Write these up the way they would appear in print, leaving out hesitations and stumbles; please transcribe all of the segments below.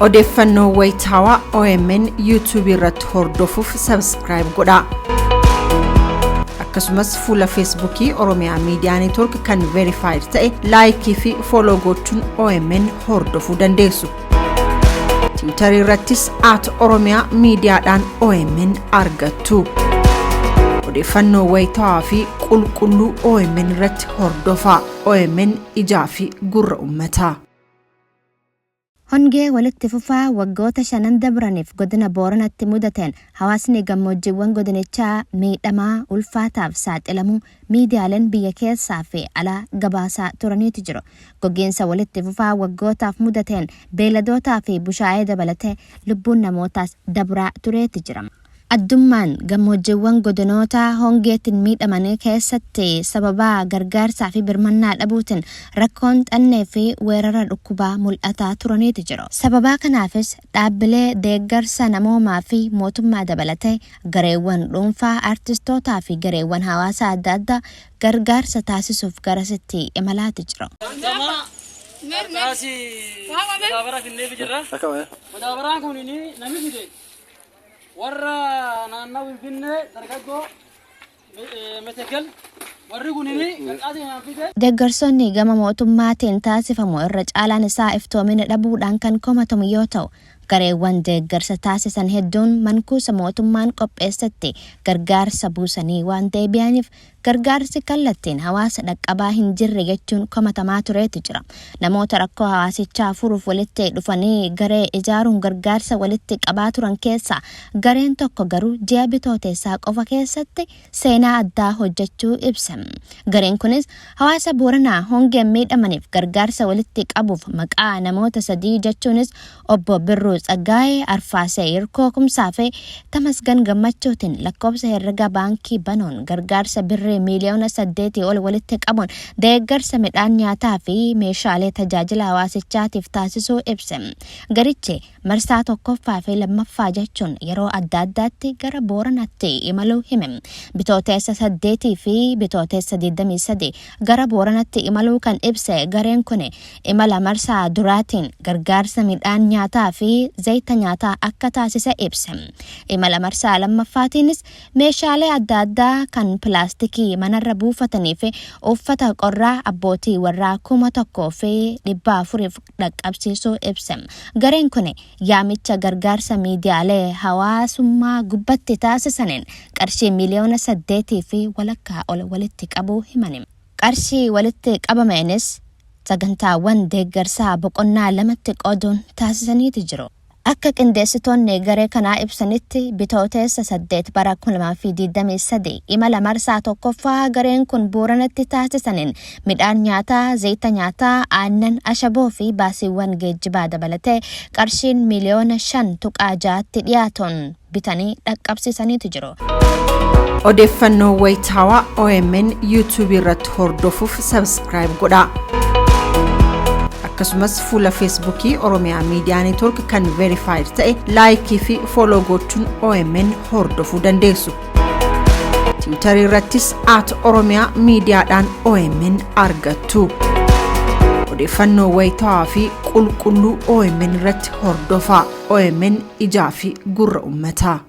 Odeeffannoo wayitaawaa OMN YouTube irratti hordofuuf subscribe godhaa. Akkasumas fuula Feesbuukii Oromiyaa Miidiyaa Neetwork kan verified ta'e like fi follow gochuun OMN hordofuu dandeessu. Tiwiitarii irrattis at Oromiyaa Miidiyaadhaan OMN argattu. Odeeffannoo wayitaawaa fi qulqulluu OMN irratti hordofaa. OMN ijaa fi gurra uummataa. Hongee walitti fufaa waggoota shanan dabraniif godina Booranatti mudateen hawaasni gammoojjiiwwan godinichaa miidhamaa ulfaataaf saaxilamuu miidiyaaleen biyya keessaa fi alaa gabaasaa turaniitu jiru. Gogiinsa walitti fufaa waggootaaf mudateen beeyladootaa fi bushaayee dabalatee lubbuun namootaas dabraa tureeti jira. Addummaan gammoojjiiwwan godinoota hongeetiin miidhamanii keessatti sababaa gargaarsaa fi birmannaa dhabuutiin rakkoon xannee fi weerara dhukkubaa mul'ataa turaniitu jiru. Sababaa kanaafis dhaabbilee deeggarsa namoomaa fi mootummaa dabalatee gareewwan dhuunfaa artistootaa fi gareewwan hawaasaa adda addaa gargaarsa taasisuuf garasitti imalaati jiru. Madaabaraan kun namni fide warra naannoo Finfinnee dargaggoo Metekel warri kun qarxaasii naan fide. Deeggarsoonni gama mootummaatiin taasifamu irra caalaan isaa iftoomina dhabuudhaan kan komatamu yoo ta'u, gareewwan deeggarsa taasisan hedduun mankuusa mootummaan qopheessetti gargaarsa buusanii waan deebi'aniif gargaarsi kallattiin hawaasa dhaqqabaa hin jirre jechuun komatamaa tureetu jira. Namoota rakkoo hawaasichaa furuuf walitti dhufanii garee ijaaruun gargaarsa walitti qabaa turan keessaa gareen tokko garuu ji'a Bitooteessaa qofa keessatti seenaa addaa hojjechuu ibsa. Gareen kunis hawaasa Booranaa hongeen miidhamaniif gargaarsa walitti qabuuf maqaa namoota sadii jechuunis Obbo Birruu Tsaggaayee, Arfaasee Yirkoo Kumsaa fi Tamasgan Gammachuutiin lakkoofsa herrega baankii banuun gargaarsa birrii miiliyoona 8 ol walitti qabuun deeggarsa midhaan nyaataa fi meeshaalee tajaajila hawaasichaatiif taasisuu ibse. Garichi marsaa 1ffaa fi 2ffaa jechuun yeroo adda addaatti gara Booranatti imaluu hime. Bitooteessa 8 fi Bitooteessa 23 gara Booranatti imaluu kan ibse gareen kun imala marsaa duraatiin gargaarsa midhaan nyaataa fi zayita nyaataa akka taasise ibse. Imala marsaa lammaffaatiinis meeshaalee adda addaa kan pilaastikii manarra buufatanii fi uffata qorraa abbootii warraa 1,400f dhaqqabsiisuu ibse. Gareen kun yaamicha gargaarsa miidiyaalee hawaasummaa gubbatti taasisaniin qarshii miiliyoona 8 fi walakkaa ol walitti qabuu himani. Qarshii walitti qabameenis sagantaawwan deeggarsaa boqonnaa lamatti qooduun taasisaniiti jiru. Akka qindeessitoonni garee kanaa ibsanitti Bitooteessa 8 bara 2023 imala marsaa tokkoffaa gareen kun Booranatti taasisaniin midhaan nyaataa, zayita nyaataa, aannan, ashaboo fi baasiiwwan geejjibaa dabalatee qarshiin miiliyoona 5.6tti dhiyaatuun bitanii dhaqqabsiisaniitu jiru. Odeeffannoo wayitaawaa OMN YouTube irratti hordofuuf subscribe godhaa. Akkasumas fuula Feesbuukii Oromiyaa Miidiyaa Neetwork kan verified ta'e like fi follow gochuun OMN hordofuu dandeessu. Tiwiitarii irrattis at Oromiyaa Miidiyaadhaan OMN argattu. Odeeffannoo wayitaawaa fi qulqulluu OMN irratti hordofaa. OMN ijaa fi gurra uummataa.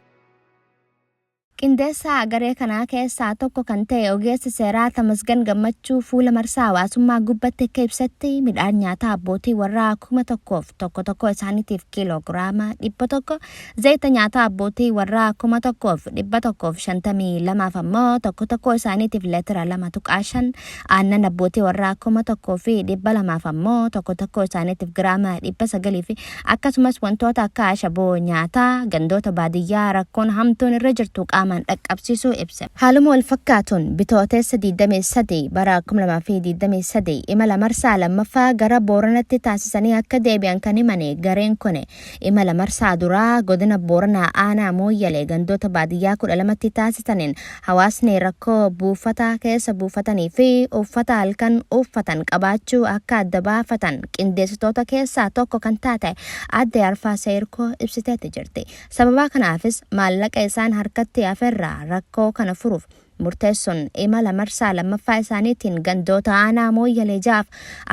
Qindeessaa garee kanaa keessaa tokko kan ta'e ogeessi seeraa Tamasgan Gammachuu fuula marsaa hawaasummaa gubbatti akka ibsetti midhaan nyaataa abbootii warraa 1,001 tokko isaaniitiif kiiloo giraama 100, zayita nyaataa abbootii warraa 1,152f ammoo tokko tokko isaaniitiif leetira 2.5, aannan abbootii warraa 1,200f ammoo tokko tokko isaaniitiif giraama 900 fi akkasumas wantoota akka ashaboo nyaataa gandoota baadiyyaa rakkoon hamtuun irra jirtu qaamaan dhaqqabsiisuu ibse. Haaluma walfakkaatuun Bitootessa 23 bara 2023 imala marsaa lammaffaa gara Booranatti taasisanii akka deebi'an kan himane gareen kun imala marsaa duraa godina Booranaa aanaa Mooyyalee gandoota baadiyyaa 12tti taasisaniin hawaasni rakkoo buufata keessa buufatanii fi uffata halkan uffatan qabaachuu akka adda baafatan qindeessitoota keessaa tokko kan taate aadde Arfaasee Hirkoo ibsiteetti jirti. Sababaa kanaafis maallaqa isaan harkatti haferraa rakkoo kana furuuf murteessuun imala marsaa lammaffaa isaaniitiin gandoota aanaa Mooyyalee ja'aaf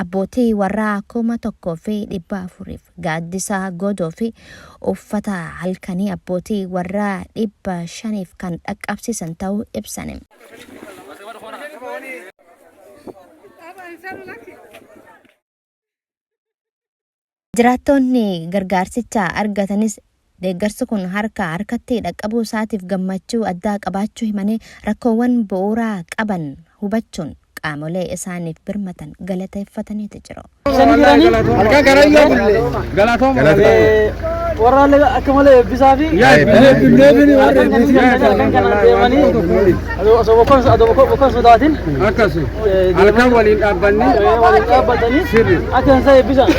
abbootii warraa 1400f gaaddisa godoo fi uffata halkanii abbootii warraa 500f kan dhaqqabsiisan ta'uu ibsan. Jiraattonni gargaarsicha argatanis deeggarsi kun harka harkatti dhaqqabuu isaatiif gammachuu addaa qabaachuu himanii, rakkoowwan bu'uuraa qaban hubachuun qaamolee isaaniif birmatan galateeffataniitu jiru. Halkan karayyoo bulle. Galatooma. Warra akka malee eebbisaa fi halkan kana deemanii osoo bokkoon sodaatin Akkasi. Halkan waliin dhaabbanne. Waliin dhaabbatanii akka isaan eebbisan.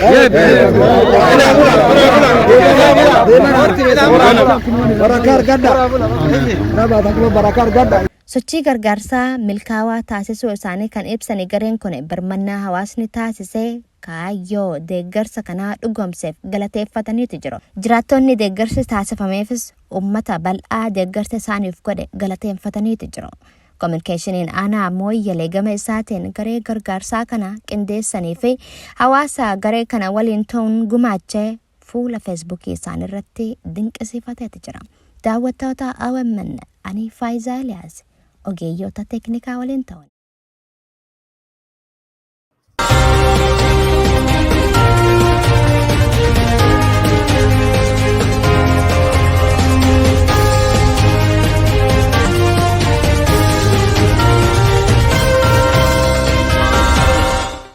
Baraka argadha. Nama takuma baraka argadha. Sochii gargaarsaa milkaawaa taasisuu isaanii kan ibsan gareen kun, birmannaa hawaasni taasisee kaayyoo deeggarsa kanaa dhugoomseef galateeffataniitu jiru. Jiraattonni deeggarsi taasifameefis uummata bal'aa deeggarsa isaaniif godhe galateeffataniitu jiru. Kominikeeshiniin aanaa Mooyyalee gama isaatiin garee gargaarsaa kana qindeessanii fi hawaasa garee kana waliin ta'uun gumaachee fuula Feesbuukii isaanii irratti dinqisiifateetu jira. Daawwattoota OMN, ani Faayizaa Eliyaas ogeeyyoota teeknikaa waliin ta'uun.